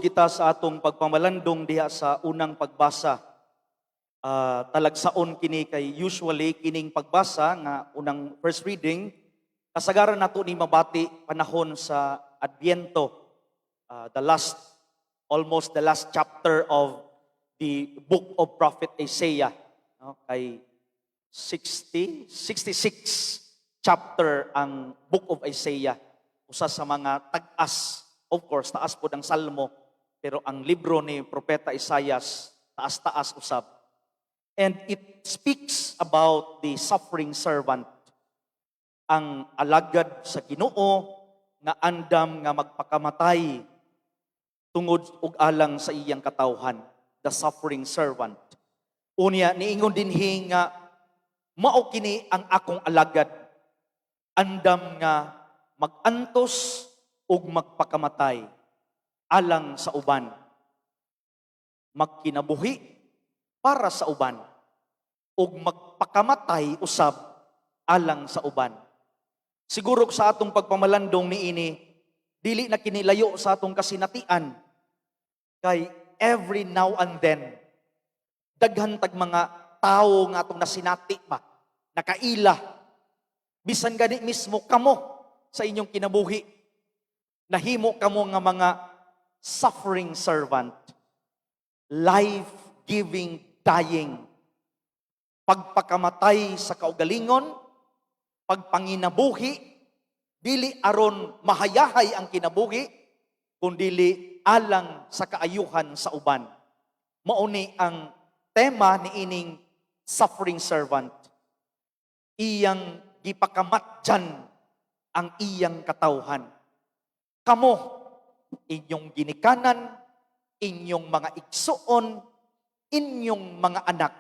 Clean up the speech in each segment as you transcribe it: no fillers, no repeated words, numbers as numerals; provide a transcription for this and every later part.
Magsugod kita sa atong pagpamalandong diha sa unang pagbasa. Talagsaon kini kay usually kining pagbasa nga unang first reading, kasagaran nato ni mabati panahon sa Adbyento, the last, almost the last chapter of the book of Prophet Isaiah, no? Kay 60 66 chapter ang book of Isaiah, usa sa mga tag-as. Of course, taas pod ang Salmo, pero ang libro ni Propeta Isaias, taas-taas usab. And it speaks about the suffering servant, ang alagad sa Ginoo nga andam nga magpakamatay tungod ug alang sa iyang katawhan, the suffering servant. Unya niingon dinhi nga mao kini ang akong alagad, andam nga magantos ug magpakamatay alang sa uban, magkinabuhi para sa uban ug magpakamatay usab alang sa uban. Siguro sa atong pagpamalandong niini, dili na kinilayo sa atong kasinatian kay every now and then daghan tag mga tawo nga atong nasinati ba, nakaila, bisan gani mismo kamo sa inyong kinabuhi, nahimo kamo nga mga suffering servant, life-giving dying, pagpakamatay sa kaugalingon, pagpanginabuhi, dili aron mahayahay ang kinabuhi, kundili alang sa kaayuhan sa uban. Mao ni ang tema ni ining suffering servant. Iyang gipakamatyan ang iyang katawhan. Kamo, inyong ginikanan, inyong mga igsuon, inyong mga anak,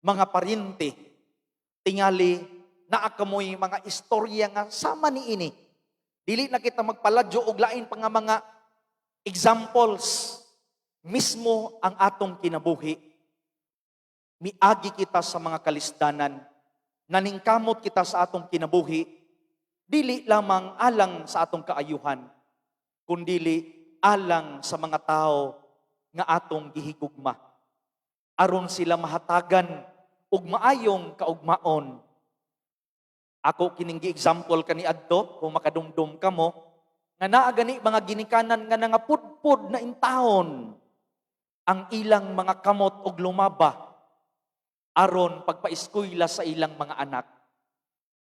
mga paryente, tingali naa kamoy mga istorya nga sama ni ini. Dili na kita magpaladyo og lain pa nga mga examples, mismo ang atong kinabuhi. Miagi kita sa mga kalisdanan, naningkamot kita sa atong kinabuhi, dili lamang alang sa atong kaayuhan, kundili alang sa mga tao nga atong gihigugma. Aron sila mahatagan og maayong kaugmaon. Ako kining gi-example kaniadto, kung makadumdum kamo, nga naa gani mga ginikanan nga nangapudpud na intawon ang ilang mga kamot og lumaba aron pagpaeskwela sa ilang mga anak.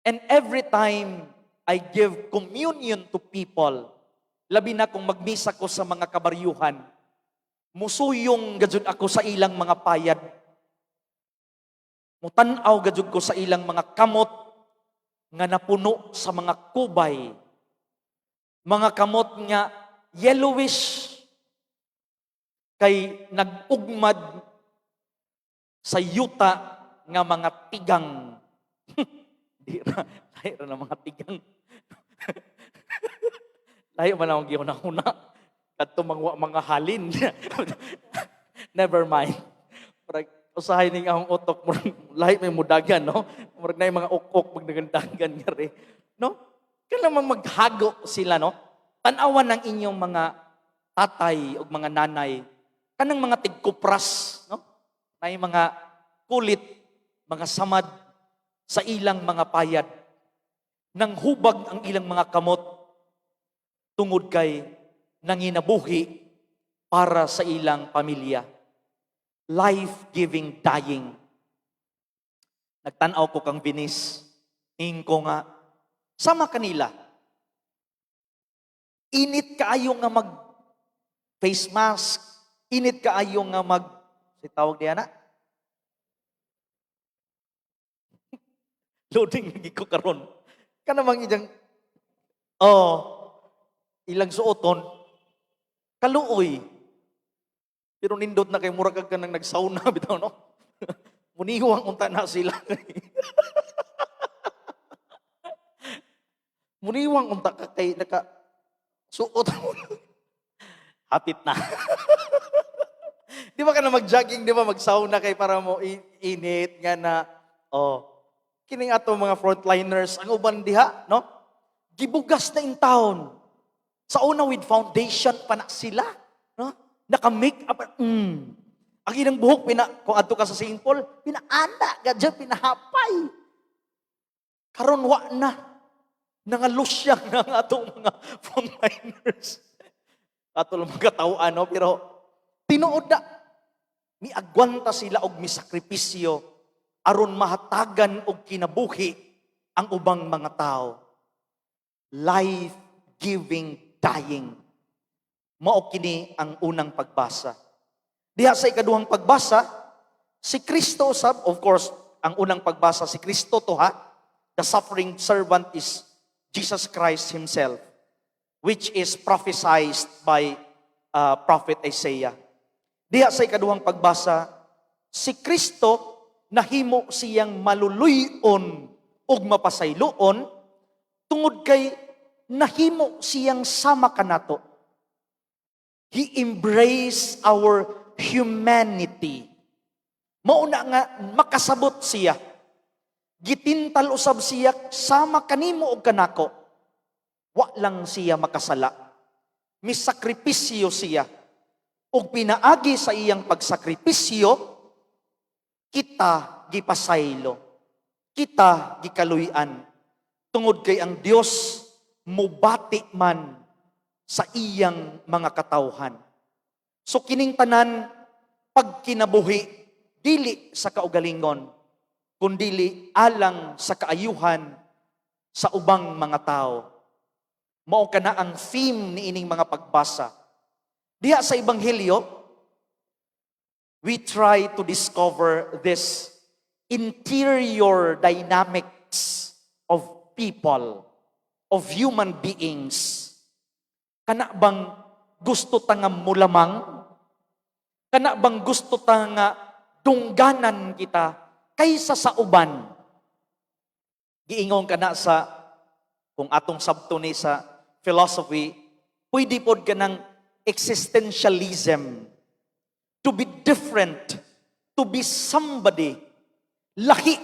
And every time I give communion to people, labi na kung magmisa ko sa mga kabaryuhan, musuyong gajud ako sa ilang mga payad. Mutan-aw gajud ko sa ilang mga kamot nga napuno sa mga kubay. Mga kamot nga yellowish kay nag-ugmad sa yuta nga mga tigang. Di ra, lahi ra na mga tigang. Lahi man akong gihuna-huna. Kadto mga halin. Never mind. Murag usahay ning akong utok, murag lahi may mudagan, no? Murag naay mga ukok magdagandagan nga re. No? Kanang maghago sila, no? Tan-awan ng inyong mga tatay ug mga nanay, kanang mga tigkupras, no? Nay mga kulit, mga samad sa ilang mga payad. Nang hubag ang ilang mga kamot tungod kay nanginabuhi para sa ilang pamilya. Life-giving dying. Nagtanaw ko kang Venice. Ingon ko nga, sama kanila. Init kaayo nga mag face mask. Init kaayo nga mag, si tawag diya na? Loading lagi ko karon. Kanamang ijang, oh, ilang suoton, kaluoy. Pero nindot na kay mura kag kanang nagsauna bitaw, no? Muniwang unta na sila. Muniwang unta ka kay naka suot mo. Hapit na. Di ba ka na mag-jogging, di ba mag-sauna kay para mo init nga na, oh, kining ato mga frontliners, ang uban diha, no? Gibugas na in town. Sa una, with foundation pa na sila. No? Naka-make up. Ang ilang buhok, kung adto ka sa St. Paul, pinaana, gadya, pinahapay. Karon wa na. Nangalusyang na ang atong mga frontliners. Ato lang mga tao, no? Pero tinuod na, miagwanta sila og misakripisyo aron mahatagan og kinabuhi ang ubang mga tao. Life-giving dying. Mao kini ang unang pagbasa. Diha sa ikaduhang pagbasa, si Kristo usab, of course, ang unang pagbasa si Kristo to ha. The suffering servant is Jesus Christ himself, which is prophesied by Prophet Isaiah. Diha sa ikaduhang pagbasa, si Kristo nahimo siyang maluluy-on ug mapasayloon tungod kay nahimo siyang sama kanato. He embraced our humanity. Mao na nga makasabot siya. Gitintal usab siya sama kanimo og kanako. Wa lang siya makasala. Misakripisyo siya. Ug pinaagi sa iyang pagsakripisyo, kita gipasaylo. Kita gikaluy-an. Tungod kay ang Dios mubati man sa iyang mga katawhan. So kining tanan pagkinabuhi dili sa kaugalingon, kundili alang sa kaayuhan sa ubang mga tao. Mao kana ang theme niining mga pagbasa. Diha sa Ebanghelyo, we try to discover this interior dynamics of people, of human beings. Kana bang gusto ta nga mulamang? Kana bang gusto ta nga dungganan kita kaysa sa uban? Giingon kana sa, kung atong sabto ni sa philosophy, pwede pod kanang existentialism. To be different, to be somebody, lahi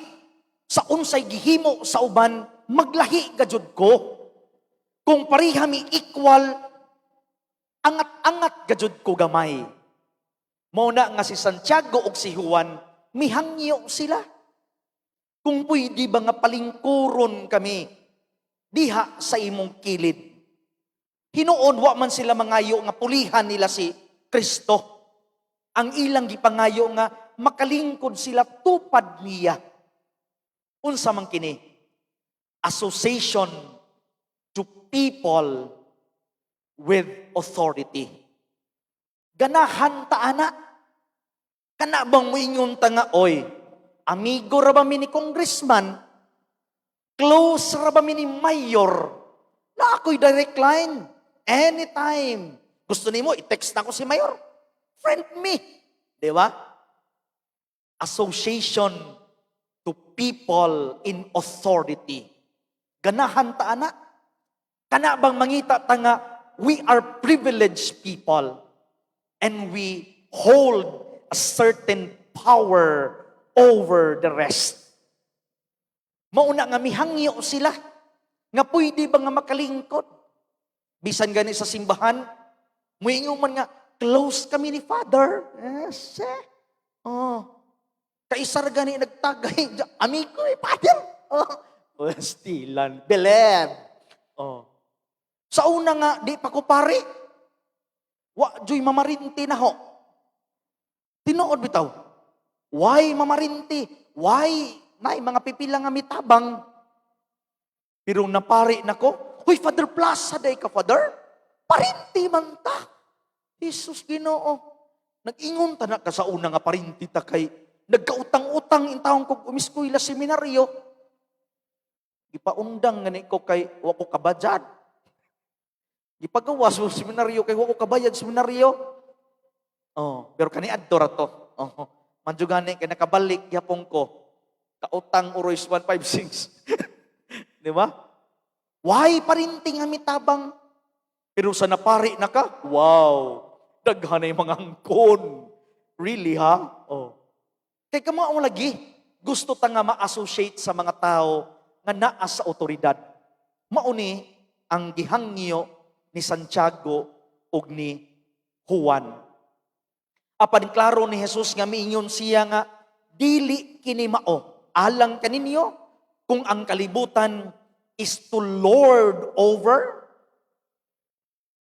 sa unsay gihimo sa uban, maglahi gajud ko. Kung pareha mi equal, angat-angat gajud ko gamay. Mao na nga si Santiago ug si Juan, mihangyo sila. Kung pwede ba nga palingkuron kami diha sa imong kilid. Hinuon wa man sila mangayo nga pulihan nila si Kristo. Ang ilang gipangayo nga makalingkod sila tupad niya. Unsa man kini? Association to people with authority. Ganahan ta ana. Kana bang moingon ta nga, "Oy, amigo ra ba mi ni congressman? Close ra ba mi ni mayor? Na ako'y direct line. Anytime. Gusto nimo, i-text na ko si mayor. Friend me." Di ba? Association to people in authority. Ganahan ta ana. Kana bang mangita ta nga we are privileged people and we hold a certain power over the rest? Mauna nga mihangyo sila nga pwede ba nga makalingkod? Bisan gani sa simbahan, muingon man nga, "Close kami ni Father." Yes, eh. Oh. Kaisar gani nagtagay. Amigo eh, Father. Oh. Stilan. Beleb. Oh. Sa una nga, di pa ko pare. Wa juy mamarinti na ho. Tinuod bitaw. Why mamarinti? Why? Nay, mga pipila nga mitabang. Pero napari na ko, "Huy, Father Plaza, day ka, Father. Parinti man ta." Jesus Ginoo. Nag-ingon ta na ka sa una nga parinti ta kay nagkautang-utang intawon kog umiskwela seminaryo. Gipaundang gani ko kay wa ko kabayad. Gipagawas mo seminaryo kay wa ko kabayad seminaryo. Oh, pero kani adto ra to. Oh, man gani kay nakabalik gyapon ko. Kautang uroy 156. Di ba? Why parinti nga mitabang? Pero sa napari na ka, wow, daghan na yung mga angkon. Really, ha? Oh. Kay kamo lagi, gusto ta nga ma-associate sa mga tao nga naa sa otoridad. Mauni ang gihangyo ni Santiago ug ni Juan. Apan klaro ni Jesus nga miingon siya nga dili kini mao alang kaninyo kung ang kalibutan is to lord over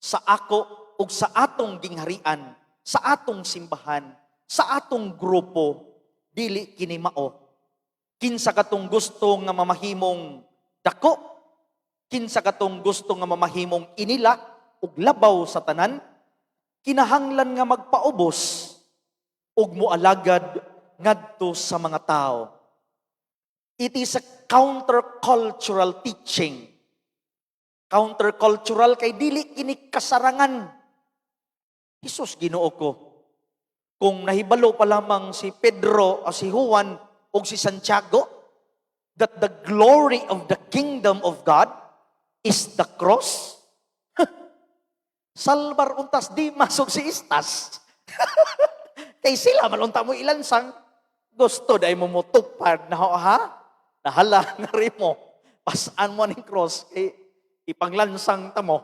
sa ako ug sa atong gingharian, sa atong simbahan, sa atong grupo, dili kini mao. Kinsa katong gusto nga mamahimong dako, kinsa katong gusto nga mamahimong inila ug labaw sa tanan, kinahanglan nga magpaubos ug moalagad ngadto sa mga tao. It is a countercultural teaching. Countercultural kay dili kini kasarangan. Jesus, Ginoo ko. Kung nahibalo pa lamang si Pedro o si Juan o si Santiago that the glory of the kingdom of God is the cross, salbar unta si Dimas ug si Istas. Kay sila man unta mo ilansang, gusto dai mo motupad na ha? Nahala na rin mo. Pasaan mo ning cross kay ipanglansang ta mo.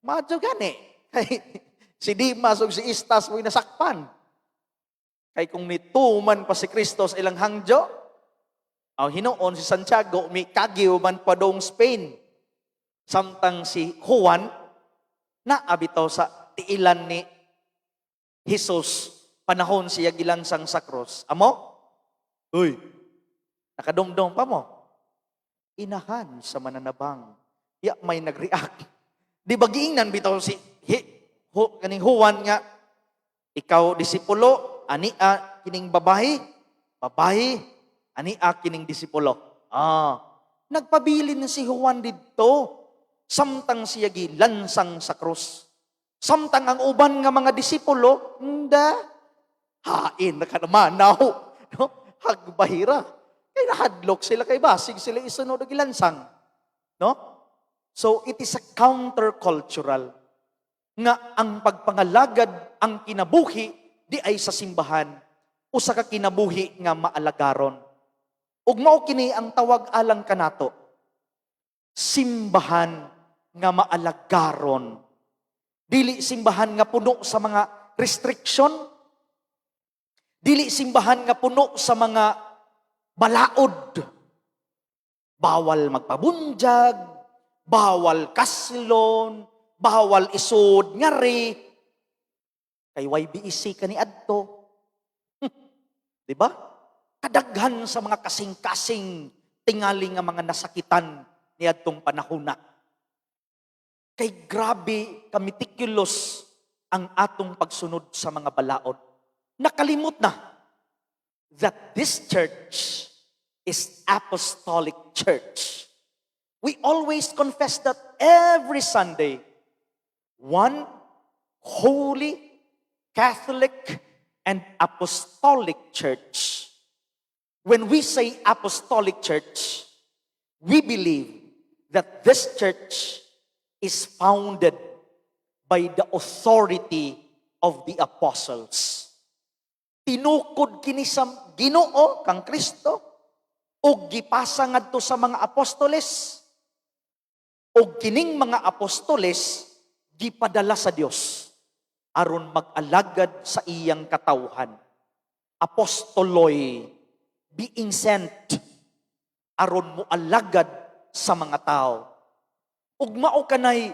Madyo gani. Kay si Dimas ug si Istas mo'y nasakpan. Kay kung nituman pa si Kristo sa ilang hangyo, ang hinuon si Santiago, mikagiw man pa dong Spain. Samtang si Juan, naa bitaw sa tiilan ni Jesus panahon siya gilansang sa cross. Amo? Uy, nakadumdum pa mo. Inahan sa mananabang. Ya, may nag-react. Di ba giingnan bitaw si kaning Juan nga, "Ikaw disipulo, ania kining babae, babae, ania kining disipulo." Ah, nagpabilin si Juan didto samtang siya gilansang sa krus. Samtang ang uban nga mga disipulo, nda, hain na ka naman, no? Hagbahira. Kay nahadlok sila kay basig sila isunod og gilansang. No? So it is a countercultural nga ang pagpangalagad, ang kinabuhi di ay sa simbahan usa ka kinabuhi nga maalagaron. Ug mao kini ang tawag alang kanato. Simbahan nga maalagaron. Dili simbahan nga puno sa mga restriction. Dili simbahan nga puno sa mga balaod. Bawal magpabunjag, bawal kaslon, bawal isod ngari. Kay YBEC ka ni adto. Di ba? Kadaghan sa mga kasing-kasing tingali nga mga nasakitan niadtong panahona. Kay grabe ka meticulous ang atong pagsunod sa mga balaod. Nakalimot na that this church is apostolic church. We always confess that every Sunday. One holy, Catholic, and apostolic church. When we say apostolic church, we believe that this church is founded by the authority of the apostles. Tinukod kini sa Ginoo kang Kristo ug gipasa ngadto sa mga apostoles, ug kining mga apostoles gipadala sa Dios aron mag-alagad sa iyang katawhan. Apostoloi, being sent aron moalagad sa mga tao. Ug mao kanay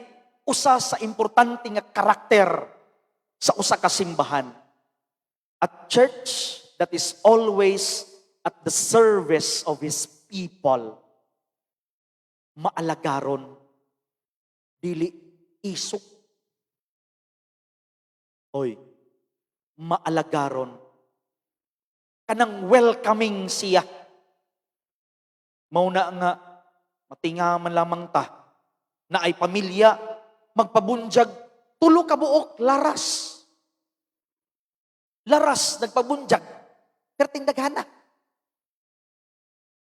usa sa importante nga karakter sa usa ka simbahan. A church that is always at the service of His people. Maalagaron, dili isok. Oy, maalagaron. Kanang welcoming siya. Mao na nga, matingaman lamang ta, na ay pamilya, magpabunjag, tulo ka buok, laras. Laras, nagpabunjag. Perting daghana.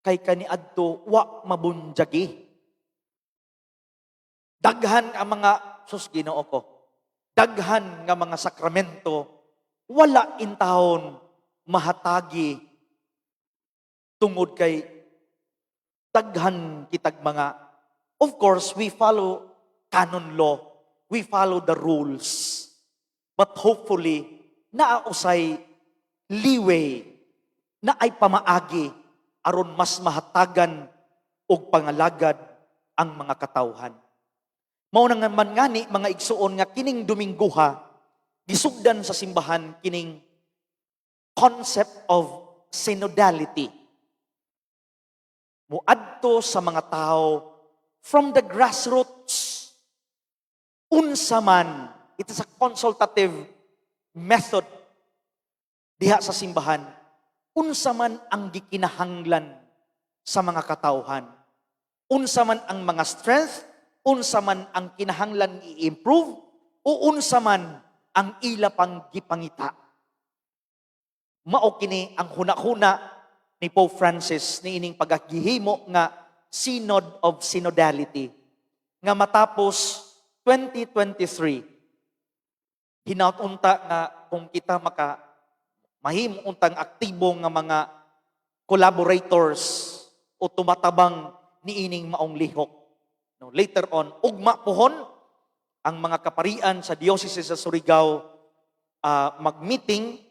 Kay kaniadto, wa mabunjagi. Daghan ang mga, sus Ginoo ko, daghan nga mga sakramento, wala intawon mahatagi tungod kay daghan kitag mga, of course, we follow canon law. We follow the rules. But hopefully, naa usay leeway, naay pamaagi aron mas mahatagan og pangalagad ang mga katawhan. Mao na nga man ngani, mga igsuon, nga kining Domingguha gisugdan sa simbahan kining concept of synodality. Muadto sa mga tao from the grassroots. Unsa man, it is a consultative method diha sa simbahan. Unsa man ang gikinahanglan sa mga katawhan. Unsa man ang mga strength, unsa man ang kinahanglan i-improve, o unsa man ang ila pang gipangita. Mao kini ang huna-huna ni Pope Francis niining pagagihimo nga Synod of Synodality nga matapos 2023. Hinaut unta nga kung kita maka mahimo untang aktibo nga mga collaborators o tumatabang niining maong lihok. No, later on, ugma pohon ang mga kaparian sa diocese sa Surigao mag-meeting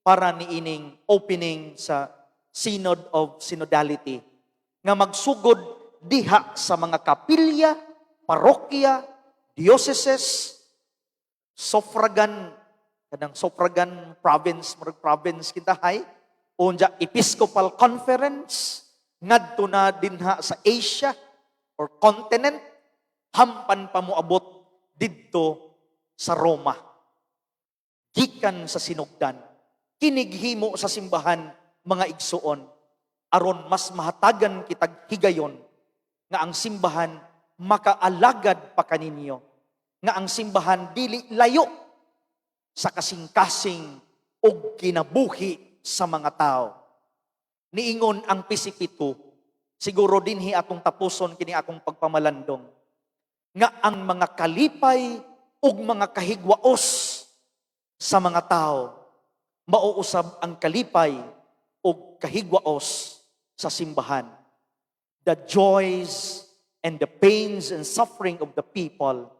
para niining opening sa Synod of Synodality nga magsugod diha sa mga kapilya, parokya, dioceses, suffragan, kanang suffragan province, murag province kita hay, unja Episcopal Conference, ngadto na dinha sa Asia or continent, hampan pa moabot didto sa Roma. Gikan sa sinugdan, kini gihimo sa simbahan, mga igsuon, aron mas mahatagan kitag higayon nga ang simbahan makaalagad pa kaninyo, nga ang simbahan dili layo sa kasing-kasing og kinabuhi sa mga tao. Niingon ang PCP2, siguro dinhi atong tapuson kini akong pagpamalandong, nga ang mga kalipay ug mga kahigwaos sa mga tao, mauusab ang kalipay ug kahigwaos sa simbahan. The joys and the pains and suffering of the people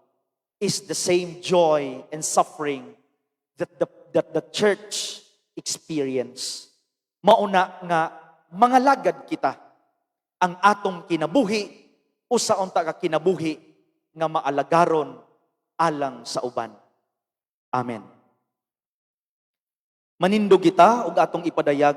is the same joy and suffering that the church experience. Mauna nga mga lagad kita ang atong kinabuhi, usa unta ka kinabuhi nga maalagaron alang sa uban. Amen. Manindog kita ug atong ipadayag